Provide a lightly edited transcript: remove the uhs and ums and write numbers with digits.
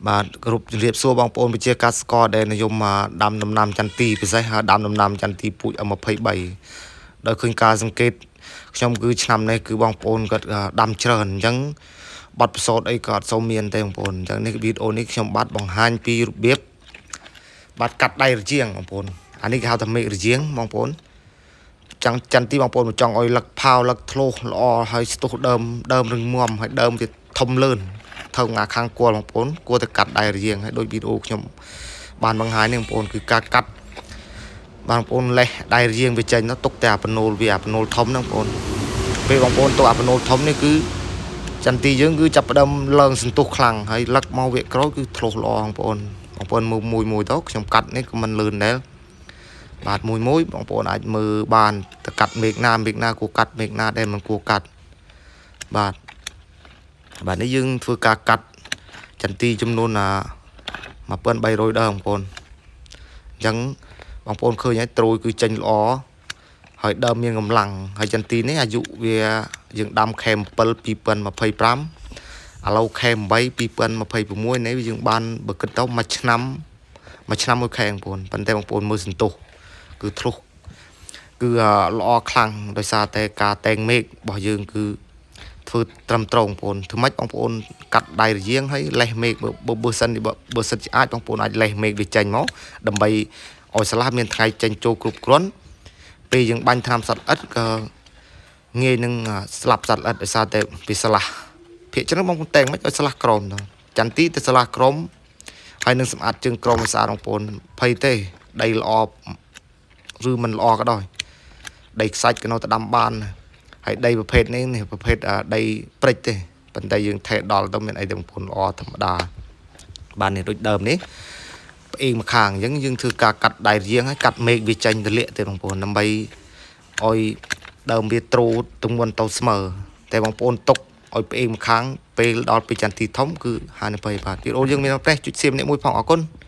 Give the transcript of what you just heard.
បាទគោរពជំរាបសួរបងប្អូនប្រជាកសិករដែលនិយមដាំដំណាំចន្ទីពិសេសដាំដំណាំចន្ទីពូជ M23 ដោយឃើញការសង្កេតខ្ញុំគឺឆ្នាំនេះគឺបងប្អូនគាត់ដាំច្រើនអញ្ចឹងបទពិសោធន៍អីក៏អត់សូវមានទេបងប្អូនអញ្ចឹងនេះវីដេអូនេះខ្ញុំបាទបង្ហាញពីរបៀបបាទកាត់ដៃរជាងបងប្អូនអានេះគេហៅថាមេឃរជាងបងប្អូនចង់ចន្ទីបងប្អូនចង់ឲ្យលឹកផាវលឹកធ្លោះល្អហើយស្ទុះដើមដើមរឹងមាំហើយដើមវាធំលឿនថងអាខាងគល់បងប្អូនគួរតែកាត់ដៃរជាងហើយដូចវីដេអូខ្ញុំបានបង្ហាញនេះបងប្អូនគឺការកាត់បងប្អូនលេះដៃរជាងវាចេញទៅទុកតែអាពណូលវាអាពណូលធំហ្នឹងបងប្អូនពេលបងប្អូនទុកអាពណូលធំនេះគឺចន្ទីយើងគឺចាប់ផ្ដើមឡើងសន្ទុះខ្លាំងហើយលឹកមកវាក្រោយគឺធ្លោះល្អបងប្អូនបងប្អូនមើលមួយមួយទៅខ្ញុំកាត់នេះក៏មិនលឿនដែរបាទមួយមួយបងប្អូនអាចមើលបានទៅកាត់មេឃណាមេឃណាគួរកាត់មេឃណាដែលមិនគួរកាត់បាទបាទនេះយើងធ្វើការកាត់ចន្ទីចំនួន1300ដើមបងប្អូនអញ្ចឹងបងប្អូនឃើញហើយត្រួយគឺចេញល្អហើយដើមមានកម្លាំងហើយចន្ទីនេះអាយុវាយើងដាំខែ7 2025ឥឡូវខែ8 2026នេះយើងបានបើគិតទៅមួយឆ្នាំមួយឆ្នាំមួយខែបងប្អូនប៉ុន្តែបងប្អូនមើលសន្ទុះគឺធ្លុះគឺល្អខ្លាំងដោយសារតែការតែងមេឃរបស់យើងគឺធ្វើត្រឹមត្រូវបងប្អូនធ្វើម៉េចបងប្អូនកាត់ដៃរយាងហើយលេះមេឃបើបើសិនបើសិនជាអាចបងប្អូនអាចលេះមេឃវាចេញមកដើម្បីឲ្យស្លាស់មានថ្ងៃចេញចូលគ្រប់គ្រាន់ពេលយើងបាញ់ថ្នាំសត្វល្អិតក៏ងាយនឹងស្លាប់សត្វល្អិតដោយសារតែវាស្លាស់ភាគច្រើនបងប្អូនតែងមិនឲ្យស្លាស់ក្រមទៅចន្ទីទៅស្លាស់ក្រមហើយនឹងសម្អាតជើងក្រមឲ្យស្អាតបងប្អូនភ័យទេដីល្អឬមិនល្អក៏ដោយដីខ្សាច់ក៏នៅតែដាំបានហើយដីប្រភេទនេះនេះប្រភេទដីព្រិចទេប៉ុន្តែយើងថេដល់ទៅមានអីទៅបងប្អូនល្អធម្មតាបាននេះដូចដើមនេះផ្អេងម្ខាងអញ្ចឹងយើងធ្វើការកាត់ដៃរៀងហើយកាត់មេឃវាចេញទលាក់ទេបងប្អូនដើម្បីឲ្យដើមវាទ្រូទម្ងន់ទៅស្មើតែបងប្អូនទុកឲ្យផ្អេងម្ខាងពេលដល់ពេលចន្ទទីធំគឺហានិភ័យបាទវីដេអូយើងមានប្រេះចុចសៀមនេះមួយផងអរគុណ។